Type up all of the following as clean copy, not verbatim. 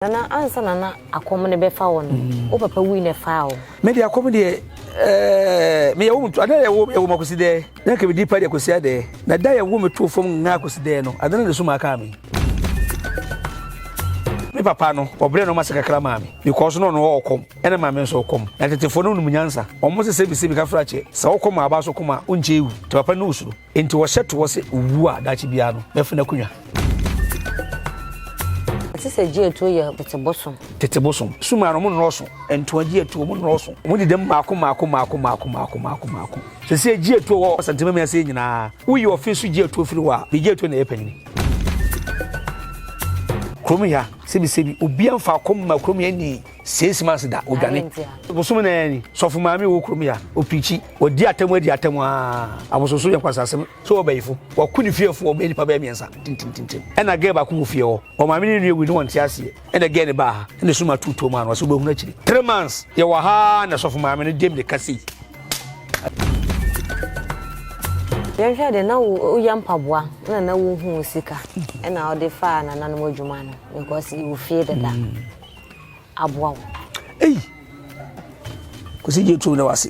Nana, ansa na na akɔm no bɛfa wo no, wo papa wui na ɛfaa wo. Me deɛ akɔm deɛ ɛɛ meyɛ wo ade yɛ wo yɛ wo makosi dɛ na nka medi pa deɛ kosi adɛ na da yɛ wo me to fam nga kosi dɛ no ade no de so ma aka me. Me papa no ɔbrɛ no ma se kakra maa me because no ɔno ɔkɔm ɛna maame nso ɔkɔm na tetefoɔ no nom nyansa ɔmo sɛ sɛbi sɛbi kafra kyɛ sɛ ɔkɔm a aba so kɔm a ɔnkyɛ ewu te papa no osuro. Enti wɔhyɛ toɔ sɛ owu a, daakye biara no, mɛfa n'akonnwa. Ɛte sɛ gye atuo yɛ tete bosom. Tete bosom. Suma no, wɔnnɔɔso. Ntoa gye atuo, wɔnnɔɔso. Wɔdeda mu mmaako mmaako mmaako mmaako mmaako mmaako mmaako. Seesei gye atuo wɔ Asante ase nyinaa. Woyi ɔfe so gye atuo firi hɔ a, me gye atuo na ɛyɛ panyini. Kurom ha, sɛbisɛbi, obiara mfa akɔm mma kurom ha ni. 6 months da odwane bosom na ni sɔfo maame wɔ kurom ya opirikyi wɔdi atam adi atam aa abososo yɛ nkwasasɛm sɛ wɔbɛyifo wɔko ne fiefo wɔbɛyɛ nipa bɛyɛ mmiɛnsa tintintintim ɛna gɛɛ baako wɔ fie hɔ ɔmaame ne nua wu ne wɔn te aseɛ ɛna gɛɛ ne baa ha ɛna suma tuutuo mu ano ɔsɛ wobɛhunu akyiri 3 months yɛwɔ ha na sɔfo maame no dem de kase. Yɛnhwɛ de na woyɛ mpaboa na na wohu sika ɛna wode faa nananom adwuma no because wɔ fie dada. Aboa wo. Ei! Kwesi gye tum na wase.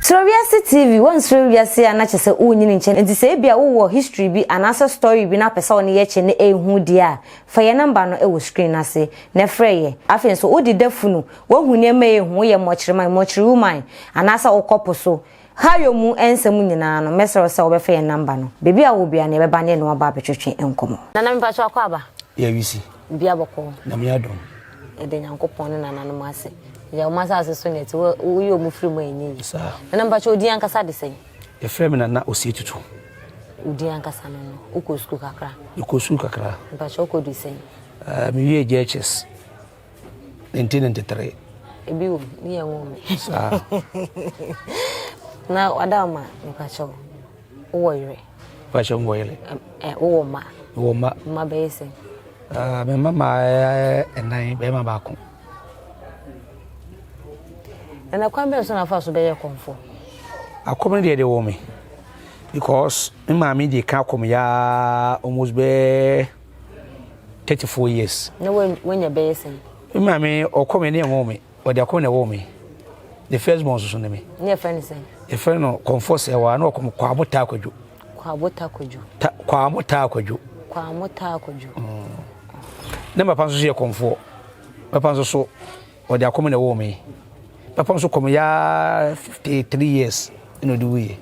Suro Wiase TV, Woansuro wiase a na kyerɛ sɛ wonyini nkyɛ nti sɛ ebia wowɔ history bi anaasɛ story bi na apɛ sɛ wo ne yɛ kyɛ na ɛhu deɛ a, fa yɛ number no wɔ screen no ase na frɛ yɛ. Afei nso wode da funu Woahu nneɛma a ɛyɛ hu, woyɛ mmɔkyerɛman, mmɔkyere woman, anaasɛ wokɔ po so. Hayo mu nsɛm nyinaa no, mɛsrɛ wo sɛ wobɛfa yɛn namba no. Baabi a wowɔ biara no, yɛbɛba ne yɛne wo aba abɛtwetwe nkɔmmɔ. Nana mepakyɛw akɔ aba? Yeah wisi. Biribiara bɔkɔɔ? Nyame adom. Yɛda Nyankopɔn ne nananom ase. Yɛ wɔn asase so na ɛte, woyi wɔn firi mu a ɛnyɛ yie. Saa. Nana mepakyɛw wo din ankasa de sɛn? Yɛfrɛ me Nana Osei Tutu. Wo din ankasa no no, wokɔɔ sukuu kakra? Mekɔɔ sukuu kakra. Mepakyɛw wokɔduu sɛn? Uh, mewiee JHS. 1993. Ebi wɔ mu, ne yɛn wɔ me. Saa. Na wada ma mepakyɛw wowɔ yere. Mepakyɛw wɔ yere. Ɛ wowɔ mma. Wɔ mma. Mma bɛyɛ sɛn? Ah, me mma ma ɛnan, bɛrima baako. Na kwan bɛn so na afa so bɛyɛ kɔmfo? Akɔm no deɛ de wɔ me because me maame deɛ ka akɔm yaa almost bɛɛ 34 years. Na wanya bɛyɛ sɛn? Me maame ɔkɔ me ne ɛwɔ me ɔde akɔ na ɛwɔ me the first born soso ne me. Ne yɛfrɛ no sɛn? Yɛfrɛ no kɔnfɔ sɛ wa na ɔkɔm kwamo taa kwadwo. Kwabo taa kwadwo. Ta kwamo taa kwadwo. Kwamo taa kwadwo. Mm. Ne papa nso so yɛ kɔnfoɔ. Papa nso so Ɔde akɔm na ɛwoo me. Papa nso kɔm yaa 53 years na ɔde wuiɛ.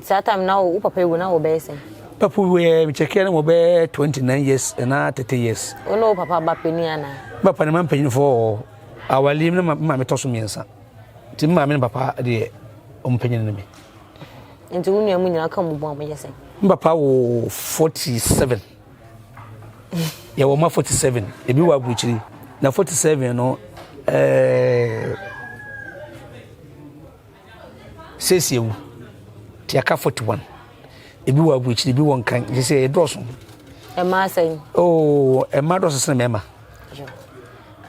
Saa time na wo papa ewu na wo bɛyɛ sɛn? Papa wuiɛ mekyɛkeɛ na wɔbɛyɛ 29 years anaa 30 years. Wo ne wo papa ba panin anaa? Papa ne ma mpanyinfoɔ wɔ hɔ. Awareɛ mu na me maame tɔ so mmiɛnsa. Nti me maame ne papa deɛ wɔn panyin ne me. Nti wo nua mu nyinaa ka mu bɔ a wɔyɛ sɛn? Me papa wo 47. Yɛwɔ mma 47, ebi wɔ aburukyiri. Na 47 no, ɛɛ seesie wu. Nti aka 41. Ebi wɔ aburukyiri, ebi wɔ nkran. Nti sɛ ɛdɔɔso. Mmaa sɛn? Oo, mmaa dɔɔso sene mmarima. Yo,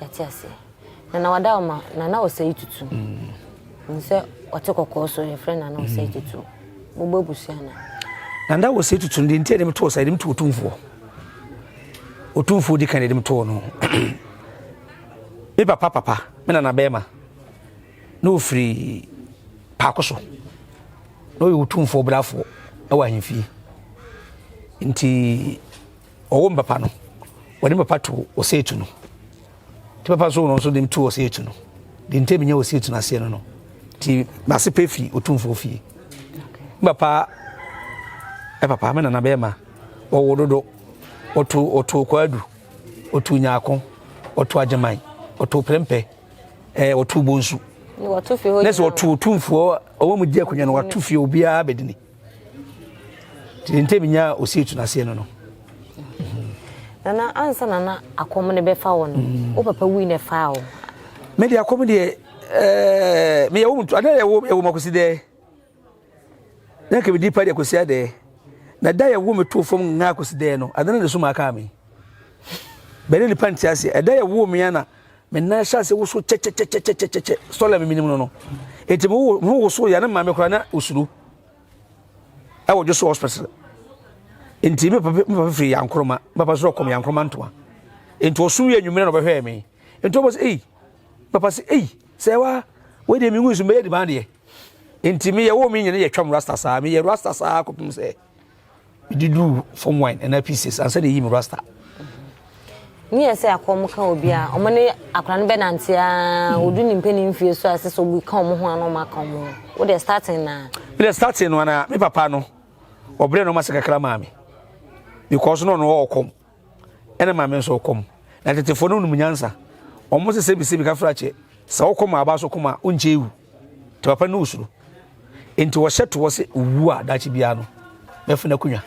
yɛte aseɛ. Nana wada ɔma, Nana Osei Tutu. Mm. Sɛ ɔte kɔkɔɔ so yɛfrɛ Nana Osei mm. Tutu. Mobɔ abusua anaa? Na nda wɔ sɛ tutu no deɛ nti a yɛde me too saa yɛde me too otumfoɔ otumfoɔ di kan yɛde me too no me papa papa me nana bɛrima na ofiri paako so na ɔyɛ otumfoɔ brafoɔ ɛwɔ ahemfie nti ɔwɔ me papa no wɔde me papa to ɔsɛetu no nti papa nso no nso de me to ɔsɛetu no de nti menya ɔsɛetu no aseɛ no no nti mase pɛ firi ɔtumfoɔ fie me papa ɛ papa me nana bɛrima ɔwɔ dodo ɔto ɔto kwadu ɔto nyaako ɔto agyeman ɔto prɛmpɛ ɛɛ ɔto bonsu ne sɛ ɔto ɔtumfoɔ ɔwɔ mu di akonnwa no wato fie obiara bɛdini Nti ntɛm nya osi etu n'aseɛ no no. Nana ansa nana akɔm no bɛfa wo no, mm. wo papa wui na ɛfaa wo. Me deɛ akɔm deɛ ɛɛ meyɛ wo ade yɛ wo yɛ wo makosi dɛ. Na nka medi pa deɛ kosi adɛ. Na da yɛ wo me to fam nga kosi dɛ no, ade no de so ma aka me. Bɛne nipa nte aseɛ. Ɛda yɛ wo me ana. Me nan hyɛ ase woso kyɛkyɛkyɛkyɛkyɛ sɔlɛ mi minim no no. Eti mo ho woso yɛ ne maame koraa na osuro. Ɛwɔ dwo so hospital. Nti me papa me papa firi Yankoroma. Me papa so ɔkɔm Yankoroma ntoa. Nti ɔso yɛ nwumire na ɔbɛhwɛɛ me. Nti ɔbɔ sɛ ei papa sɛ ei sɛ wa wei deɛ mengu so mɛyɛ diban deɛ. Nti meyɛ wo me nyina yɛ twam rasta saa meyɛ rasta saa kɔpem sɛ Mede duu form one anaa P6 ansa na eyi me rasta. Ne yɛ sɛ akɔm ka obi a wɔn ne akwadaa no bɛnante ara odu ne mpanin mfie so a ɛsɛ sɛ obi ka wɔn ho a na wɔn aka wɔn ho. Wo deɛ starting na. Me deɛ starting no ana me papa no ɔbrɛ na ɔma se kakra maa me because no ɔno ɔwɔ kɔm ɛna maame nso ɔkɔm na tetefoɔ no nim nyansa wɔn sɛ sɛbi sɛbi kafra kyɛ sɛ ɔkɔm a aba so kɔm a ɔnkyɛ ewu. Nti papa no osuro. Nti wɔhyɛ to hɔ sɛ owu a daakye biara no mɛfa n'akonnwa.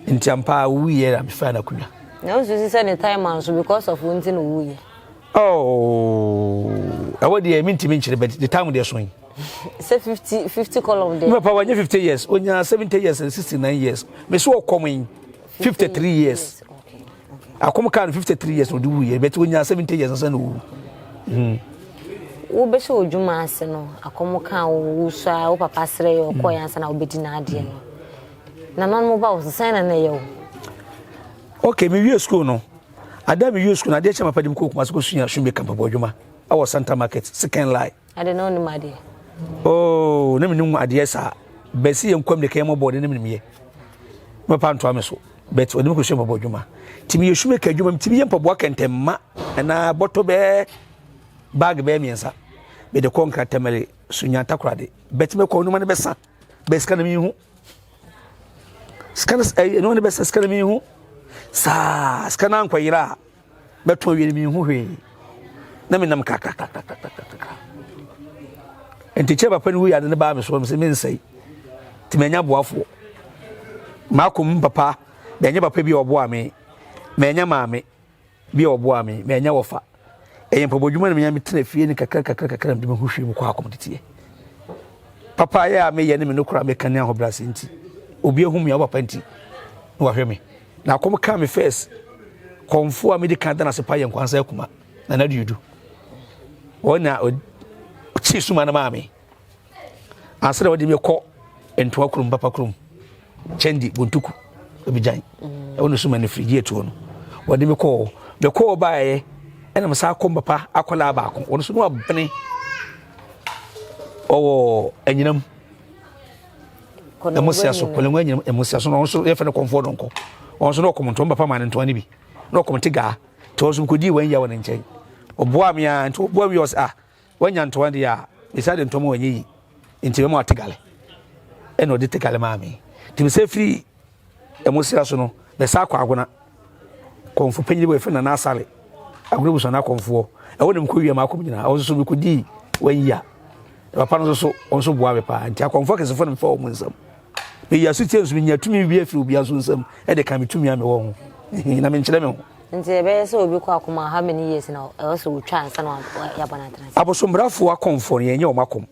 Nti ampa a owuiɛ na mefaa n'akonnwa. Na wosusu sɛ ne time anso because of wo nti na owuiɛ? Oh, ɛwɔ deɛ mentumi nkyerɛ but the time deɛ so yi. Sɛ 50 50 column deɛ. Me papa wanyɛ 50 years, onya 70 years and 69 years. Me so ɔkɔm yi 53 years. Akɔm kaa no 53 years na ɔde wuiɛ but ɔnyaa 70 years ansa na ɔwu. Mm. Wobɛhyɛ odwuma ase no akɔm kaa wo wusua a wo papa srɛ yɛ ɔkɔɔ yɛ ansa na wobɛdi n'adeɛ no. Nananom ba wo so sɛn na na ɛyɛ wo? Okay, mewie school no. Ada mewie school no adeɛ kyɛ mapa de me kɔɔ Kumasi kɔsua shoemaker mpaboa adwuma ɛwɔ Santa Market, second line. Ade na onim adeɛ. Oh, na menim adeɛ saa. Bɛsi yɛ nkwam de kɛn mɔbɔ de na menim yɛ. Mɛpa ntoa me so. But ɔde me kɔsua mpaboa adwuma. Nti meyɛ shoemaker adwuma, metumi yɛ mpaboa kɛntɛmma anaa bɔtɔ bɛɛ bag bɛɛ mmiɛnsa. Mede kɔ Nkratamale, Sunya Takoradi. But mɛkɔ nneɛma no bɛsa. Bɛ sika no menhu. Sika no ɛyɛ nneɛma no bɛsa sika no menhu. Saa sika no ankɔyera a Mɛtɔn awie no menhu hwee. Na menam kakrakakrakrakra. Nti kyerɛ papa no wuiɛ ade no baa me so sɛ mensɛe. Nti manya boafoɔ. Maakɔ mu papa, manya papa bi a ɔboa me. Manya maame bi a ɔboa me. Manya wɔfa. Ɛyɛ mpaboadwuma na menya metena fie no kakra kakra kakra mede me ho hwee mu kɔ akɔm teteɛ. Papa yɛ a meyɛ ne me nokora meka ne ahobrɛase nti. Obi ahu me a wo papa nti na wahwɛ me. Na akɔm kaa me first kɔnfo a medi kan da n'ase pa yɛ Nkwansa Akuma, Nana Duodu. Wɔn na ɔkyee suma no maa me. Ansa na wɔde me kɔ Ntoa kurom, Papa kurom, Kyɛndi, Bontuku, Abigyan. Ɛwɔ ne suma no firi gye atuo no. Wɔde me kɔɔ, mekɔɔ baeɛ ɛna me saa kɔm papa akwadaa baako. Wɔn nso no abene ɔwɔ anyinam. Ɛmosia so kɔlɛngu anyinam ɛmosia so na ɔno nso yɛfɛ no kɔnfoɔ dɔnkɔ ɔno nso na ɔkɔm ntoma papa maa ne ntoma no bi na ɔkɔm te gaa nti ɔno nso mekɔdii wɔn yia wɔ ne nkyɛn ɔboa me a nti ɔboa mi ɔsɛ ah wanya ntoma deɛ a mesa de ntoma wɔnyɛ yi nti mɛma ɔte gale ɛna ɔde te gale maa me nti mesɛ firi Ɛmosea so no, bɛsa akɔ Agona. Kɔmfo panyin bi wɔ yɛfrɛ no Nana Asare. Agona busua no akɔmfoɔ. Ɛhɔ na mekɔwie m'akɔm nyinaa. Ɛhɔ nso so mekɔdii one year. Na papa no nso so, ɔno nso boa me paa. Nti akɔmfoɔ akɛsefoɔ na mefa wɔn nsam. Meyɛ asotie nso, menya tumi bi afiri obiara nso nsam de ka me tumi a mewɔ ho. Na menkyerɛ me ho. Nti ɛbɛyɛ sɛ obi kɔ akɔm a how many years na ɛwɔ sɛ otwa ansa na yɛabɔ no atena ase? Abosombrafoɔ akɔmfoɔ no, yɛnyɛ wɔn akɔm.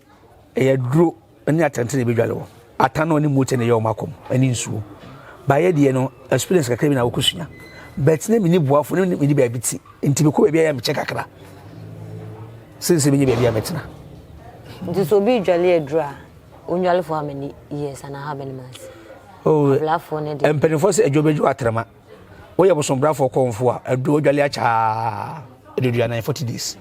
Ɛyɛ aduro ne atɛntɛn na ebedwale wɔ. Atan no ne mote na ɛyɛ wɔn akɔm ne nsuo. Baayɛ deɛ no experience kakra bi na wokɔsua. But na menni boafo na menni baabi ti. Nti mekɔ baabi a yɛ mekyɛ kakra. Sen sɛ menye baabi a mɛtena. Nti sɛ obi redwale aduro a, ɔndwale for how many years anaa how many months? Oh, Ablafoɔ no deɛ. Mpanimfoɔ sɛ adwo bɛdwo atrama. Woyɛ bosombrafoɔ kɔmfo a, aduro wadwale akyɛ aa, aduaduanan, 40 days.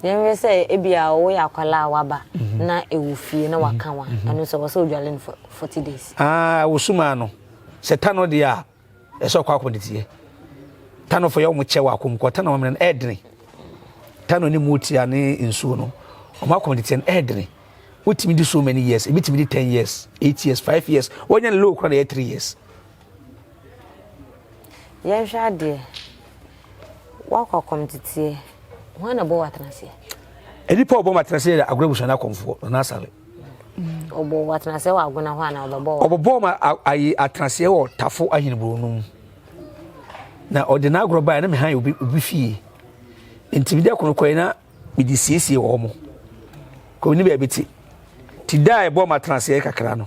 Yɛnhwɛ sɛ ebia woyɛ akwadaa a waba mhm. na ɛwɔ fie na waka wa, mhm. ɛno sɛ wɔ sɛ odwale no for 40 days. Ah, wosumaa no. Sɛ ta no deɛ a, ɛsɛ ɔkɔ akɔm de teɛ. Ta no fo yɛ wɔn kyɛ wɔ akɔm kɔ, ta no wɔn ɛɛdene. Ta no ne mu tia ne nsuo no, wɔn akɔm de teɛ no ɛɛdene. Wotumi di so many years, ebi tumi di 10 years, 8 years, 5 years, wɔnyɛ no low koraa na ɛyɛ 3 years. Yɛnhwɛ adeɛ. Woakɔ akɔmteteɛ. Hwan na ɛbɔ wo atenaseɛ? Nnipa a wɔbɔ me atenaseɛ yɛ Agona abusua no akɔmfoɔ, Nana Asare. Ɔbɔ wo atenaseɛ wɔ Agona hɔ anaa ɔbɛbɔ wo? Ɔbɔbɔɔ me ayi atenaseɛ wɔ Tafo Aheneburo no mu. Na ɔde n'agorɔ baeɛ na mehan obi obi fie. Nti mede akɔnɔ kɔe na mede siesie wɔn. Kɔ ne baabi te. Ti da a ɛbɔɔ me atenaseɛ kakra no,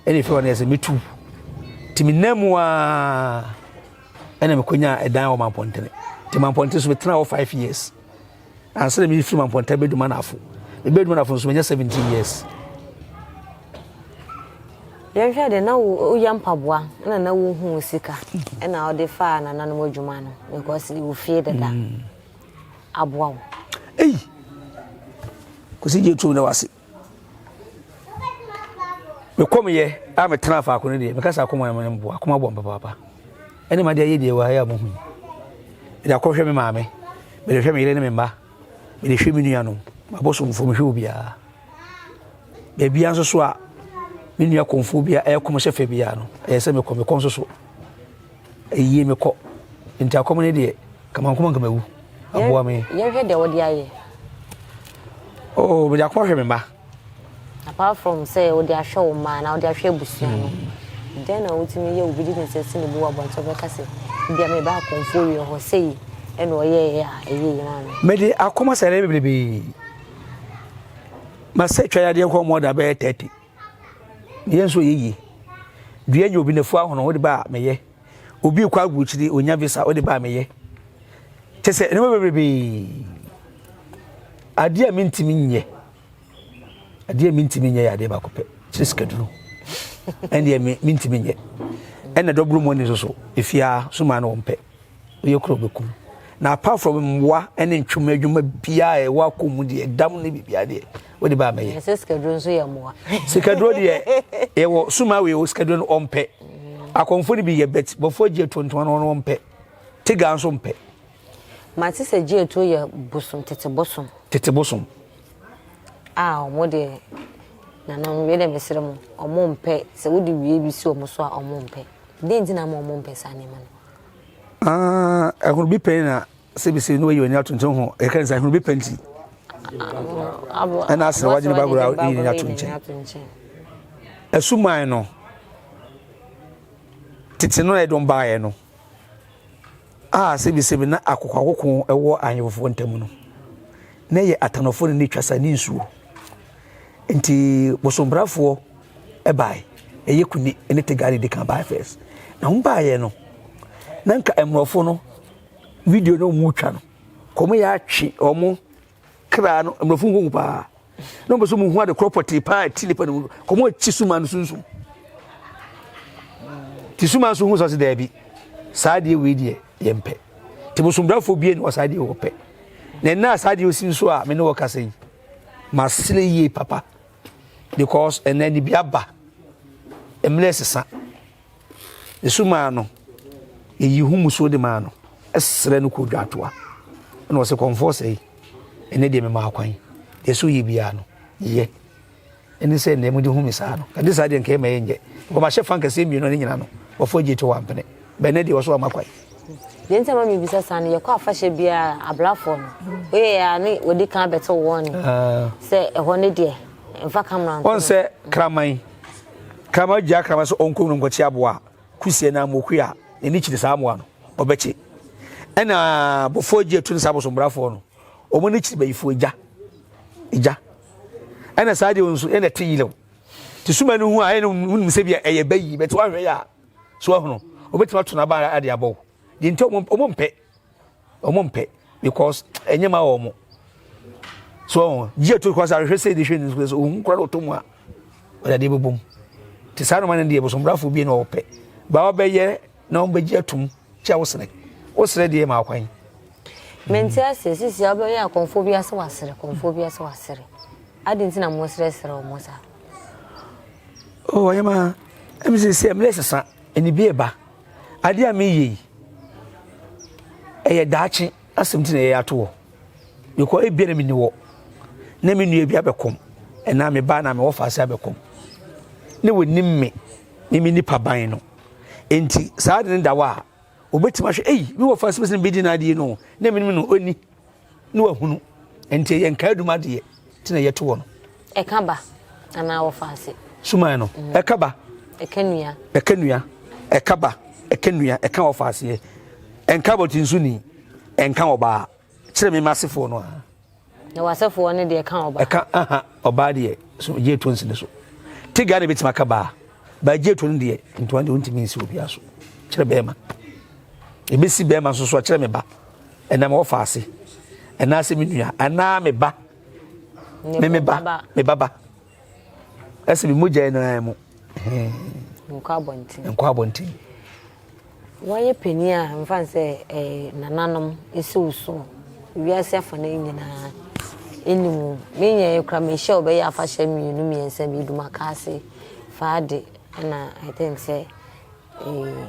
ɛna efi hɔ no yɛ sɛ metu. Nti menam mu ara ɛna mekɔnyaa ɛdan wɔ Mampɔntene. Nti Mampɔntene so metena hɔ 5 years. Ansa na mefiri Mampɔnta bɛdu Manafo. Mebɛdu Manafo nso manya 17 years. Yɛnhwɛ de na woyɛ mpaboa na na wohu sika ɛna wode faa nananom adwuma no because wɔ fie dada mm. aboa wo. Ei! Kwasi gye tum na wase. Mekɔmyɛ a metena faako no deɛ meka sɛ akoma no mboa akoma bɔ mpapaapa ɛne ma deɛ ayɛ deɛ wɔ ha yɛ a mohu yi mede akɔhwɛ me maame mede hwɛ me yere ne me mma mede hwɛ me nuanom mabɔsomfoɔ mehwɛ obiara baabia nso so a me nua kɔmfoɔ bia ɛyɛ kɔm hyɛ fɛ biara no ɛyɛ sɛ mekɔ mekɔ nso so Ayie mekɔ. Nti akɔm no deɛ kamankoma nka mawu. Aboa me. Yɛnhwɛ deɛ wode ayɛ. Oh, mede akɔm ahwɛ me mma. Apart from sɛ wode ahwɛ wo mma na wode ahwɛ abusua no, mm. dɛn na wotumi yɛ obi de ne nsa si ne bo wɔ abɔnten bɛka sɛ bia meba akɔmfoɔ wie hɔ sei ɛna ɔyɛɛyɛ a ɛyɛ yi maa me. Mede akɔm asɛ dɛ bebrebe. Masɛ twa yadeɛ nkɔ mɔda bɛyɛ 30. Meyɛ nso ɔyɛ yie. Dua nya obi n'afu ahono wode ba a meyɛ. Obi rekɔ aburokyiri onya visa wode ba a meyɛ. Kyɛ sɛ nneɛma bebrebe. Adeɛ a mentumi nyɛ. Adeɛ a mentumi nyɛ yɛ adeɛ baako pɛ. Kyerɛ sikaduro. Ɛndeɛ me mentumi nyɛ. Ɛna dɔboro mu ani nso so efia so maa no wɔn pɛ. Woyɛ koro bɛkum. Na apart from mmoa ne ntwom adwuma biara a ɛwɔ akɔ mu deɛ dam ne biribiara deɛ wode ba mɛyɛ. Ɛsɛ sikaduro nso yɛ mmoa. Sikaduro deɛ yɛwɔ suma wei sikaduro no ɔmpɛ. Akɔmfo no bi yɛ bɛt bɔfoɔ gye atuo ntoma no ɔno ɔmpɛ. Tiga nso mpɛ. Mate sɛ gye atuo yɛ bosom tete bosom. Tete bosom. A wɔn deɛ nananom wei deɛ mesrɛ mo wɔn mpɛ sɛ wode wie bi si wɔn so a wɔn mpɛ. Dɛn nti na ama wɔn mpɛ saa nneɛma no? Ah, ɛhono bi pɛn na sɛbisɛ ne wayi w'ani ato nkyɛn ho ɛka ne sɛ ɛhono bi pɛn nti ɛna asena wagye ne bagoro a yi n'ani ato nkyɛn ɛsuman no tete no ɛdɔm baeɛ no a sɛbisɛbi na akokoakoko ɛwɔ ahemfofoɔ ntam no na ɛyɛ atanɔfoɔ ne ne twa sa ne nsuo Nti bosombrafoɔ baeɛ, ɛyɛ Kuni ne Tegali de kan baeɛ first. Na wɔn baeɛ no, na nka mmorɔfo no video no wɔn retwa no, kɔn yɛ atwe wɔn kra no, mmorɔfo nkonko paa. Na wɔn pɛ sɛ wɔn hu ade korɔ pɔtee paa ɛti nipa no mu, kɔn akyi suma no sunsum. Ti suma nso hu sɛ ɔsi daabi, saa adeɛ wei deɛ yɛn pɛ. Ti bosombrafoɔ bie na wɔ saa adeɛ wɔ pɛ. Na ɛnna saa adeɛ osi nso a me ne wɔ kasa yi. Masere yie papa because ɛnɛ ne bi aba mmerɛ sesa esu maa no eyi ho musuo de maa no ɛsrɛ no kɔ dwatoa ɛna ɔsɛ kɔnfoɔ sɛe ɛnɛ deɛ mema akwan deɛ so yɛ biara no yɛ ɛne sɛ ɛnɛ mode hu me saa no ɛde saa deɛ nka ɛma ɛnyɛ because mahyɛ fa nkɛseɛ mmienu ne nyina no wɔfo agye to wampene bɛnɛ deɛ wɔso ama kwan. Deɛ nti a ma mebisa saa no yɛkɔ afahyɛ biara abrafoɔ no woyɛ yɛ a ne wɔdi kan bɛte wɔn ne ah. sɛ ɛhɔ ne deɛ mfa kamera nto wɔn sɛ kraman kraman gya kraman sɛ ɔnkɔ no nkɔkye aboa kusie na mokua a n'ani kyiri saa mmoa no ɔbɛkye ɛna bɔfoɔ agye atu ne saa bosombrafoɔ no wɔn ani kyiri bayifoɔ agya agya ɛna saa deɛ nso ɛna ɛte yelew te suma no ho a ɛna wonim sɛ bi ɛyɛ bayi bɛte wahwɛ yɛ a so ahunu obetumi ato n'aba ade abɔ wo deɛ nti ɔmo ɔmo mpɛ ɔmo mpɛ because ɛnyɛ ma wɔn so ɔmo gye etu kɔ sɛ ahwehwɛ sɛ ɛde hwɛ ne so ohun kora na ɔtɔ mu a ɔde adeɛ bɛbɔ mu te saa noma no deɛ bosombrafo bi na ɔpɛ baa ɔbɛyɛ na wɔn bɛgye atum kyɛ wosrɛ wosrɛ deɛ ma akwan. Mente ase sisi a wobɛyɛ akɔmfoɔ bi ase wasere kɔmfoɔ bi ase wasere adi nti na mo srɛsrɛ wɔn saa. Oh, ɔyɛma ɛmi sɛ sɛ mmerɛ sesa ɛni bi ɛba adeɛ a meyɛ yi ɛyɛ daakye asɛm ti na ɛyɛ ato hɔ because ebia na menni hɔ na me nua bi abɛkɔm ɛna me ba na me wɔfa ase abɛkɔm ne wɔnim me ne me nipa ban no nti saa de ne da hɔ a obetumi ahwɛ eyi me wɔfa ase bɛsɛ bɛdi n'adeɛ no na menim no ɔni ne wahunu nti ɛyɛ nkaadum adeɛ nti na yɛto wɔ no. Ɛka ba anaa wɔfa ase. Suman no mm. ɛka ba. Ɛka nua. Ɛka nua ɛka ba ɛka nua ɛka wɔfa aseɛ ɛnka bɔte nso ni ɛnka ɔbaa kyerɛ me m'asefoɔ no a. Na w'asefoɔ no deɛ ɛka ɔbaa. Ɛka aha ɔbaa deɛ so gye etuo nsi ne so te gaa na ebetumi aka baa baa gye etuo no deɛ ntoa deɛ ontumi nsi obiara so kyerɛ bɛrima ebesi bɛrima nso so akyerɛ me ba. Ɛnam ɔfa ase. Anaasɛ me nua anaa me ba. Me me ba me ba ba. Ɛsɛ me mogya yi naa mu. Nkɔ abɔnten. Nkɔ abɔnten. Wɔyɛ panin a mfa sɛ ɛɛ nananom esi wo so wiase afa no nyinaa ɛni mu. Me nyɛ kura mehyɛ ɔbɛyɛ afahyɛ mmienu mmiɛnsa bi dumaka ase faade ɛna I think sɛ ɛɛ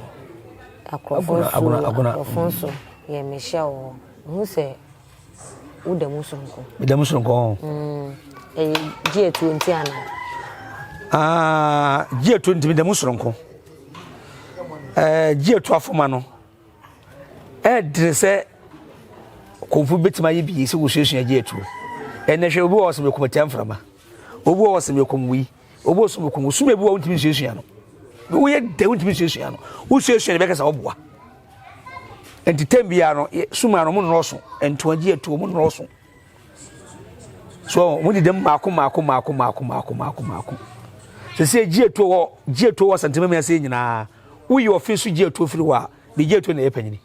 akorɔfo nso akorɔfo nso yɛ mehyɛ wɔ hɔ. Mehu sɛ woda mu soronko. Meda mu soronko ho. Ɛyɛ gye atuo nti ana? Ah, gye atuo nti meda mu soronko. Ɛɛ gye atuo afoma no. Ɛdene sɛ kɔnfo bɛtumi ayɛ bi sɛ wɔsuasua gye atuo. Ɛnɛ hwɛ obi wɔ hɔ sɛ mekɔm atia mframa. Obi wɔ hɔ sɛ mekɔm wei. Obi wɔ sɛ mekɔm wei. Suma bi wɔ wontumi nsuasua no. Woyɛ dɛ wontumi nsuasua no. Wosuasua no bɛkasa woboa. Nti tɛm biara no suma no ɔmo nnɔɔso. Ntoa gye atuo ɔmo nnɔɔso. So ɔmo deda mu mmaako mmaako mmaako mmaako mmaako mmaako mmaako. Sɛ gye atuo wɔ gye atuo wɔ Asante ase nyinaa. Woyi ɔfe so gye atuo firi hɔ a, ne gye atuo na ɛyɛ panyini.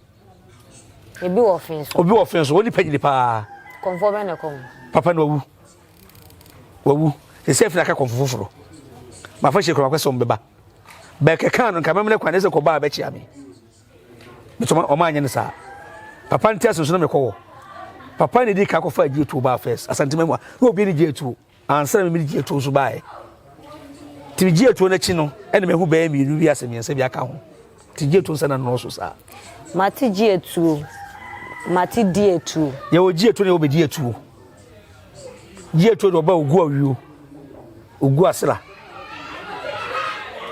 Ebi wɔ ɔfe so. Obi wɔ ɔfe so, wɔne panyini paa. Kɔnfoɔ bɛn na ɛkɔm? Papa no wawu. Wawu. Sɛ afiri aka kɔnfo foforɔ. Mafa hyɛ kura makɔ sɛ ɔmo bɛba. Bɛkɛka no nka mɛmene kwan ne sɛ kɔba a bɛkyea me. Metɔ ɔmo anyɛ no saa. Papa nte ase nso na mekɔ wɔ. Papa na edi ka kɔfa agye atuo baa first. Asante mu a na obi ne gye atuo. Ansa na mede gye atuo nso baeɛ. Nti megye atuo no akyi no ɛna mahu bɛyɛ mmienu bi asɛ mmiɛnsa bi aka ho. Nti gye atuo nsa na nnɔɔso saa. Mate gye atuo. Mate di atuo. Yɛwɔ gye atuo na yɛwɔ bɛdi atuo. Gye atuo de ɔba ogu awio. Ogu asra.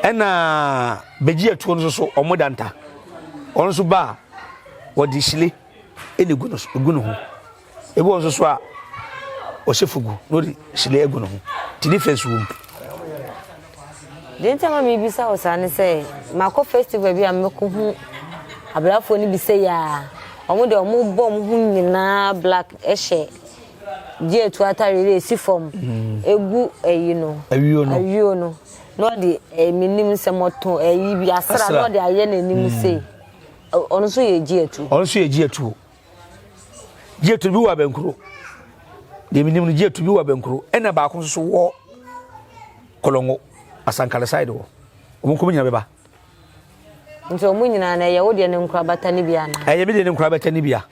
Ɛna bɛgye atuo no nso so ɔmo da nta. Ɔno nso ba a wɔde hyile ɛna egu no so egu ne ho. Ebi wɔ nso so a ɔhyɛ fugu na ɔde hyile agu ne ho. Nti difference wɔ mu. Deɛ nti a ma mebisa wo saa ne sɛ makɔ festival bi a mekɔhu abrafoɔ no bi sɛ yɛ a ɔmo deɛ ɔmo bɔ ɔmo ho nyinaa black ɛhyɛ gye atu atare dɛ esi fam egu ɛyi no awio no awio no na ɔde ɛɛ menim sɛ mɔtɔ ɛyi bi asra na ɔde ayɛ n'anim sei ɔno nso yɛ gye atu. Ɔno nso yɛ gye atuo. Gye atuo bi wɔ abɛnkuro. Deɛ menim no gye atuo bi wɔ abɛnkuro ɛna baako nso so wɔ kɔlɔngo asankale side wɔ. Wɔn nkɔm nyina bɛba. Nti wɔn nyinaa na ɛyɛ wo deɛ ne nkorabata ne bi anaa? Ɛyɛ me deɛ ne nkorabata ne bi a.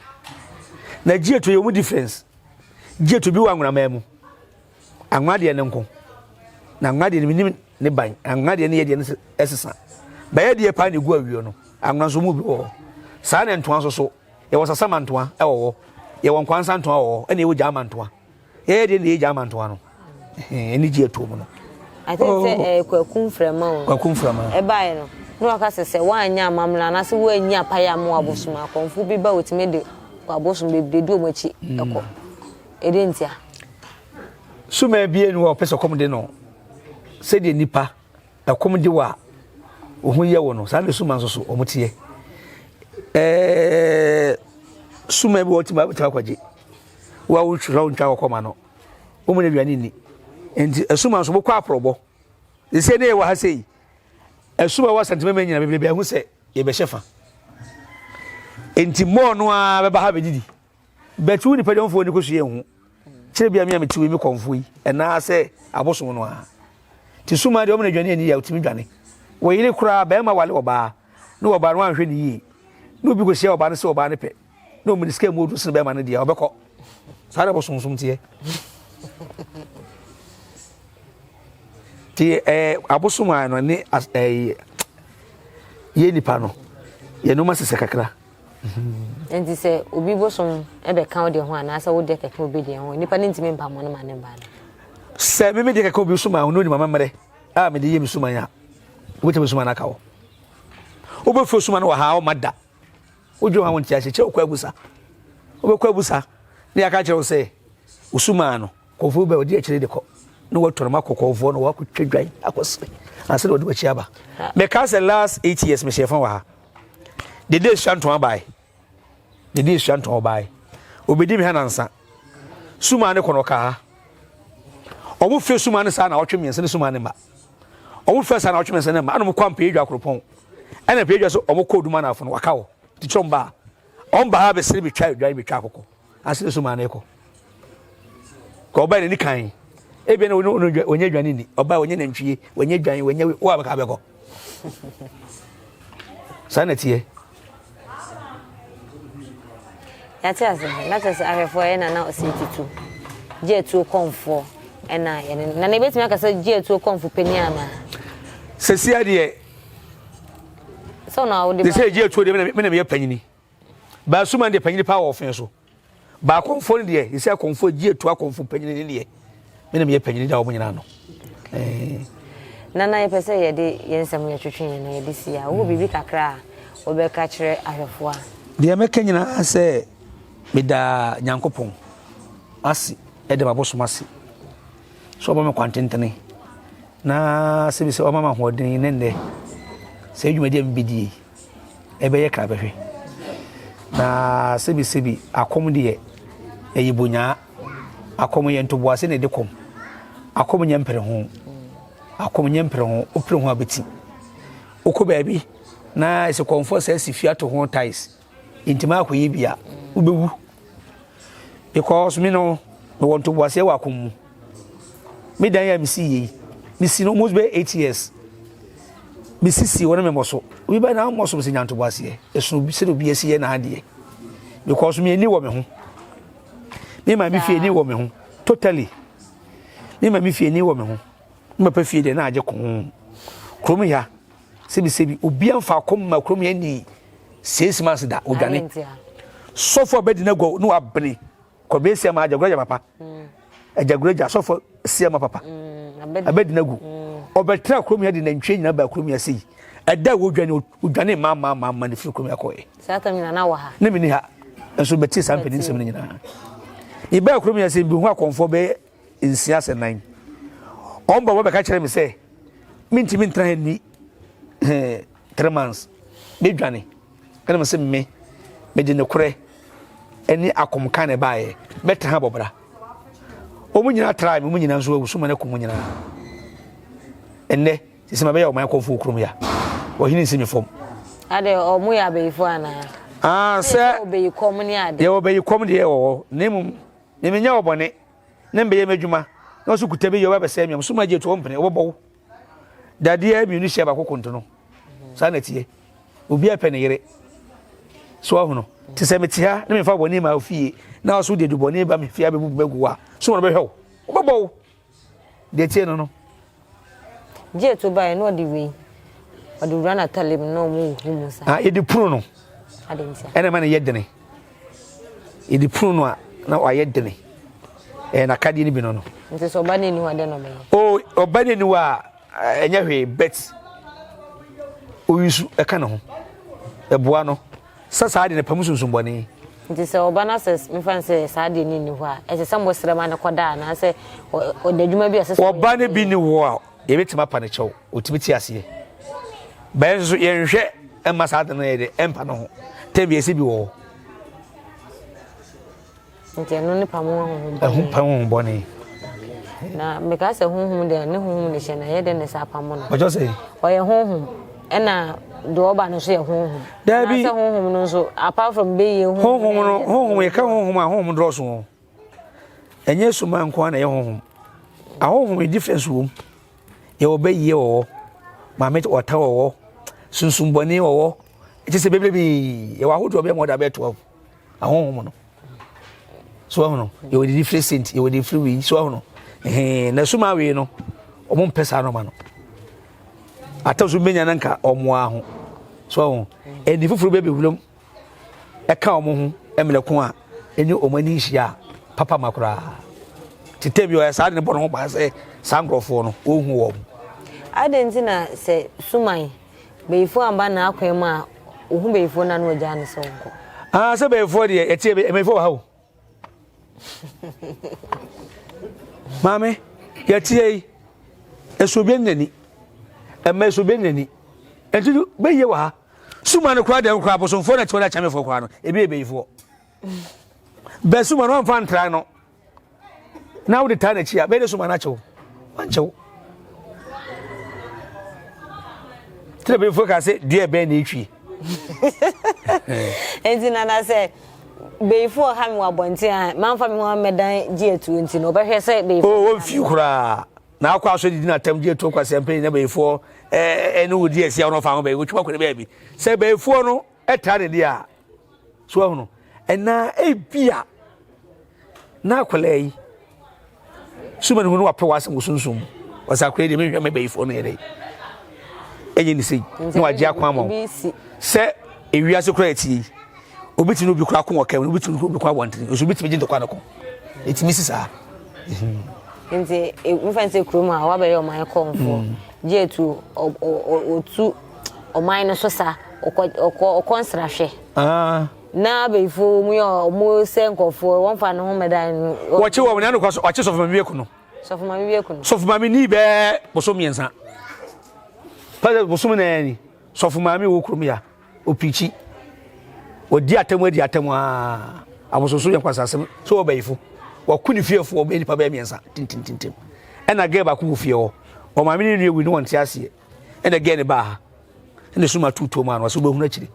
Na gye atuo yɛ wɔn difference. Gye atuo bi wɔ anwonaman mu. Anwa deɛ ne nko. Na anwa deɛ no menim ne ban. Anwa deɛ ne yɛ deɛ no ɛsesa. Bɛyɛ deɛ paa na egu awio no. Anwa nso mu bi wɔ hɔ. Saa na ntoa nso so. Yɛwɔ sasama ntoa ɛwɔ hɔ. Yɛwɔ nkwansa ntoa wɔ hɔ. Ɛna yɛwɔ gyaama ntoa. Yɛyɛ deɛ na yɛ gyaama ntoa no. Ɛne gye atuo mu no. I think sɛ ɛyɛ kwaku mframa o. Kwaku mframa. Ɛbaeɛ no, na waka sɛ sɛ woanyɛ amammerɛ anaasɛ woanyi apaeɛ amma w'abosom a, akɔmfo bi ba wɔtumi de w'abosom bebree di wɔn akyi kɔ. Ɛdɛn ntia? Sumaa biara ni hɔ a ɔpɛ sɛ ɔkɔm de no. Sɛdeɛ nipa ɛkɔm de wo a wo ho yɛ wo no, saa na suma nso so wɔn teɛ. Ɛɛ suma bi wɔ tumi abɛtumi akɔgye. Wo a wotwerɛ wontwa kɔkɔ ma no. Wɔn mu na aduane nni. Nti ɛsuma nso bɔkɔ aporɔbɔ. Sɛ ne yɛ wɔ ha sei, ɛsuma wɔ asantema nyina bebrebe ahu sɛ yɛbɛhyɛ fa. Nti mɔɔ no ara bɛba ha bɛdidi. But wo nipa dɔmfoɔ ni kɔsu yɛ nhu. Kyerɛ bia me a mete wei me kɔmfoɔ yi ɛnaa sɛ abosom no a. Nti suma deɛ ɔmo na dwane ani yɛ ɔtumi dwane. Wɔ yere koraa bɛrima wale ɔbaa ne ɔbaa no anhwɛ ne yie na obi kɔhyia ɔbaa no sɛ ɔbaa no pɛ na ɔmo ne sika mu odu sene bɛrima no deɛ ɔbɛkɔ. Saa na bosomsom teɛ. Nti ɛɛ abosom a no ne ɛɛ yɛ nipa no yɛ nneɛma sesɛ kakra. Nti sɛ obi bosom bɛka wo deɛ ho anaasɛ wo deɛ kɛka obi deɛ ho, nipa no ntumi mpamɔ no ma ne mba no. Sɛ me me deɛ kɛka obi som a, ɔno onim amammerɛ a mede yɛ me suman a, wobɛtumi suman no aka hɔ. Wobɛfiri suman no wɔ ha a ɔma da. Wodwe ho a wonte ase, kyerɛ wokɔ abusa. Wobɛkɔ abusa na yɛaka kyerɛ wo sɛ wo suman no Kɔmfoɔ bi ba ɔdi akyire de kɔ na watɔ no ma kɔ kɔmfoɔ no wakɔtwa dwan akɔsere ansa na ɔde wakyi aba. Mekaa sɛ last 8 years mehyɛ fa wɔ ha. Dede esua ntɔn abae. Dede esua ntɔn ɔbae. Obedi me ha nansa. Suma ne kɔ no ɔka ha. Ɔmo fɛ suma ne saa na ɔtwe mmiɛnsa ne suma ne ma. Ɔmo fɛ saa na ɔtwe mmiɛnsa ne ma. Ɛna ɔmo kɔ ampɛ edwa koropɔn. Ɛna mpɛ edwa so ɔmo kɔ oduma na afo no waka hɔ. Ti kyerɛ ɔmo ba. Ɔmo ba ha bɛsere betwa dwan betwa akokɔ. Ase ne so maa no kɔ. Ka ɔbaa n'ani kan. Ebia na ɔnyɛ ɔnyɛ dwane ni. Ɔbaa ɔnyɛ nantwie, ɔnyɛ dwan, ɔnyɛ wo a bɛka bɛkɔ. Saa na teɛ. Yɛate ase na kyerɛ sɛ ahwɛfoɔ yɛ nana ɔsɛ tutu gye atuo kɔnfoɔ ɛna yɛne nana ebetumi aka sɛ gye atuo kɔnfo panyin anaa. Sɛsi adeɛ. Sɛ ɔno a wode ba. Sɛ gye atuo deɛ me na meyɛ panyini. Baasuma deɛ panyini paa wɔ ɔfɛn so. Baakɔnfoɔ no deɛ yɛsɛ akɔnfoɔ gye atuo akɔnfo panyini ne deɛ me na meyɛ panyini da wɔn nyinaa no. Nana yɛpɛ sɛ yɛde yɛn nsɛm yɛtwetwe yɛn na yɛde si a wowɔ biribi kakra a wobɛka kyerɛ ahwɛfoɔ a. Deɛ mɛka nyinaa sɛ meda Nyankopɔn ase ɛde m'abosom ase sɛ ɔma me kwantentene na sɛbi sɛ ɔma me ahoɔden ne nnɛ sɛ dwumadi a mebɛdie ɛbɛyɛ krabɛhwɛ na sɛbi sɛbi akɔm deɛ ɛyɛ bonyaa akɔm yɛ ntoboase na ɛde kɔm akɔm nyɛ mpere ho akɔm nyɛ mpere ho wopere ho abɛti wokɔ baabi na ɛsɛ kɔmfoɔ sɛ asi fie ato ho ties nti ma akɔyɛ bi a wobɛwu because me no mewɔ ntoboaseɛ wɔ akɔm mu me dan a mesi yie mesi no almost bɛyɛ 8 years mesisi wɔ ne memmɔ so obi bɛyɛ na mmɔ so mesɛ nya ntoboaseɛ ɛsono sɛdeɛ obi asi yɛ n'adeɛ because me ani wɔ me ho me maame fie ani wɔ me ho totally me maame fie ani wɔ me ho me papa fie deɛ na agye koo kurom ya Sebi sebi obia nfa akɔm ma kurom yɛ ni six months da odwane. Sɔfo abɛdi na gua no abene kɔbɛ sia ma agyagora papa. Agyagora gya sɔfo sia ma papa. Abɛdi na gu. Ɔbɛtra kurom yɛ de nantwie nyina ba kurom yɛ sei. Ɛda wodwane odwane ma ma ma ma ne firi kurom yɛ kɔɛ. Saa tam nyina na wɔ ha. Ne meni ha. Nso bɛte saa mpanin nsɛm no nyinaa. Mebaa kurom yɛ sɛ mbehu akɔmfoɔ bɛyɛ nsia sɛ nan. Wɔn ba wɔbɛka kyerɛ me sɛ mentumi ntena ha nni eh, 3 months medwane. Ɛna me sɛ me mede nokorɛ ne akɔmka na ɛbaeɛ mɛtena ha bɔbra. Wɔn nyinaa tra me, wɔn nyinaa nso awu so ma no akum wɔn nyinaa. Ɛnnɛ sisi ma bɛyɛ ɔman kɔmfo wɔ kurom ya. Ɔhene nsi me fam. Ade ɔmo yɛ abayifo anaa? Ah, sɛ ɔbɛyi kɔm ne ade. Yɛwɔ bɛyi kɔm deɛ wɔ hɔ na mmom me menyɛ wɔ bɔne na mbɛyɛ m'adwuma na ɔso kuta bi yɛ ɔba bɛsɛe me a so magye to ɔmpene ɔbɛbɔ wo dadeɛ mmienu hyɛ baako kontono saa na ɛteɛ obi apɛ ne yere so ahono te sɛ mete ha na memfa bɔne ma ofie na ɔso de dubɔne ba me fie abɛbu bɛgu a so wɔn bɛhwɛ wo wobɛbɔ wo deɛ tie no no Gye to baeɛ na ɔde wei ɔde wura n'atale mu na ɔmo hu mu saa. Ah, yɛde punu no ɛna ɛma no yɛ dene yɛde punu no a na wayɛ dene ɛyɛ n'akadeɛ no bi no no. Nti sɛ ɔba n'ani hɔ a dɛn na ɔbɛyɛ? O ɔba n'ani hɔ a ɛnyɛ hwee bet oyi so ɛka ne ho ɛboa no sɛ saa deɛ no pam sunsum bɔne. Nti sɛ ɔba na sɛ mefa no sɛ saa deɛ no nni hɔ a, ɛsɛ sɛ mosrɛ ma no kɔda anaasɛ ɔda adwuma bi a ɛsɛ sɛ ɔyɛ? Ɔba no bi nni hɔ a yɛbɛtumi apa no kyɛw, ɔtumi te aseɛ. Bɛyɛ nso so yɛnhwɛ mma saa ade no yɛ dɛ ɛmpa no ho. Tɛm bi ɛsɛ bi wɔ hɔ. Nti ɛno ne pam honhom bɔne. Ɛho pam honhom bɔne. Na meka sɛ honhom deɛ ne honhom ne hyɛ na ɛyɛ dɛn na ɛsɛ apam no. Ɔkyɛ sɛ. Ɔyɛ honhom ɛna deɛ ɔba no nso yɛ honhom. Daabi. Anaasɛ honhom no nso apart from bɛyɛ honhom. Honhom no honhom yɛka honhom a honhom dɔɔso o. Ɛnyɛ suma nko ara na ɛyɛ honhom. Ahonhom yɛ difference wɔ mu. Yɛwɔ bɛyie wɔ hɔ, maame ɔta wɔ hɔ, sunsumbɔne wɔ hɔ. Ɛkyɛ sɛ bebrebe yɛwɔ ahodoɔ bɛyɛ more than bɛyɛ 12. Ahonhom no. So ahu no yɛwɔ didi firi sint yɛwɔ didi firi wei so ahu no ɛhɛn na suma wei no wɔn mpɛ saa nɔɔma no atɔ so mbɛnya na nka wɔn ara ho so ahu ɛni foforɔ bɛ bɛwuram ɛka wɔn ho mmerɛ ko a ɛne wɔn ani nhyia a papa ma koraa tete bi ɔyɛ saa de ne bɔ ne ho ban sɛ saa nkurɔfoɔ no wɔnhu wɔn. Adɛn nti na sɛ suman Bayifoɔ amba n'akwan mu a, ohu bayifoɔ no a na wagyaa no sɛ ɔnkɔ. Ah, sɛ bayifoɔ deɛ, yɛte bayifoɔ wɔ ha o. Maame, yɛte yi, ɛsɛ obi n'ani. Ɛma ɛsɛ obi n'ani. Ɛnti bɛyie wɔ ha. Suma no koraa deɛ koraa abosomfoɔ na ɛte hɔ no akyɛmefoɔ koraa no, ebi yɛ bayifoɔ. Bɛ suma no ɔmfa ntra no. na wode taa n'akyi a bɛyɛ dɛ soma no akyɛw wankyɛw tena bɛmfoɔ kaa sɛ dua ɛbɛn na ɛtwie. Nti nana sɛ Beyifoɔ ha me wɔ abɔnten a mamfa me ho ammɛdan gye atuo nti no ɔbɛhwɛ sɛ beyifoɔ. O wɔmfi koraa na akɔ asɔ didi na atam gye atuo kwasɛ mpɛn na beyifoɔ ɛne wo di asi a wɔn fa ho bɛyi wotwi akɔ ne baabi sɛ beyifoɔ no ɛtaa ne deɛ a so ahunu ɛna ebia na akwadaa yi suma ne ho no wapɛ w'asɛm wɔ sunsum mu ɔsɛ akwadaa yi deɛ mehwɛ me bɛyifoɔ no yɛ dɛ ɛnyɛ ne sei na wagye akwan ama wo sɛ ewiase koraa ɛtie yi obi tumi obi koraa ko wɔ kɛm obi tumi obi ko abɔntene nso obi tumi gye ntɔkwa no ko ɛtumi si saa. Nti nfa nsɛ kurom a wabɛyɛ ɔman kɔnfoɔ mm. gye etu ɔtu ɔman no so sa ɔkɔ ɔkɔ ɔkɔ nsrahwɛ. Ah. Na abayifoɔ mu yɛ ɔmo sɛ nkorɔfoɔ wɔn fa ne ho mɛdan no. Wɔkye wɔn na nokwa so wɔkye sɔfo maame bi aku no. Sɔfo maame bi aku no. Sɔfo maame ni bɛɛ bosom mmiɛnsa. Pɛsɛ bosom na ni sɔfo maame wɔ kurom ya opirikyi. Wɔdi atam adi atam aa abososo yɛ nkwasasɛm sɛ wɔ bayifo. Wɔko ne fiefoɔ bɛyɛ nipa bɛyɛ mmiɛnsa tintintintim. Ɛna gɛɛ baako wɔ fie hɔ. Ɔmaame ne nua wu ne wɔn te aseɛ. Ɛna gɛɛ ne baa ha. Ɛna sum ato tuo maa no ɔsɛ wobɛhunu akyire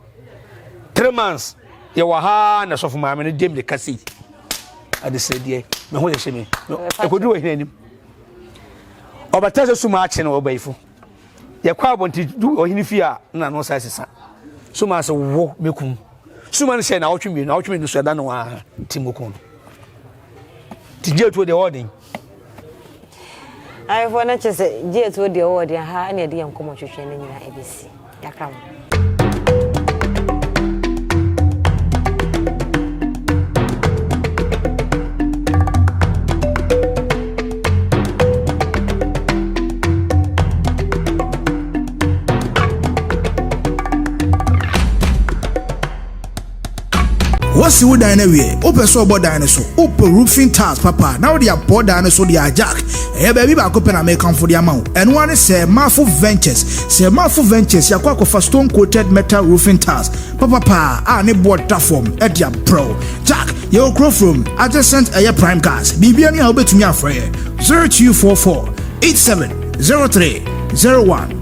3 months yɛwɔ ha na sɔfo maame no dem de ka sei adesrɛdeɛ me ho yɛhyɛ me ɛkɔduru wɔ hene anim ɔbɛta sɛ sum akye no ɔbayifo yɛkɔ abɔnten du ɔhene fie a na no sa sesa sum ase wo mɛkum sum no hyɛ na awɔtwe mmienu awɔtwe mmienu so ɛda no a ti mu ko no nti gye tuo deɛ ɔɔden. Ayefoɔ no kyerɛ sɛ gye tuo deɛ ɔɔden ha na yɛde yɛn nkɔmmɔ twetwe no nyinaa ɛbɛsi yɛakra mo. Woasi wo dan no awie, wopɛ sɛ ɔbɔ dan no so, wopɛ roofing tiles papa na wode abɔ dan no so de a Jack, ɛyɛ baabi baako pɛ na mekamfo de ama wo. Ɛno ara ne Sir Marfo Ventures. Sir Marfo Ventures, yɛakɔ akɔfa stone coated metal roofing tiles papapaa a ne boɔ da fam de abrɛ wo. Jack, yɛwɔ kuro from adjacent ɛyɛ Prime Gas. Biribiara ni a wobɛtumi afrɛ yɛ 0244 87 03 01.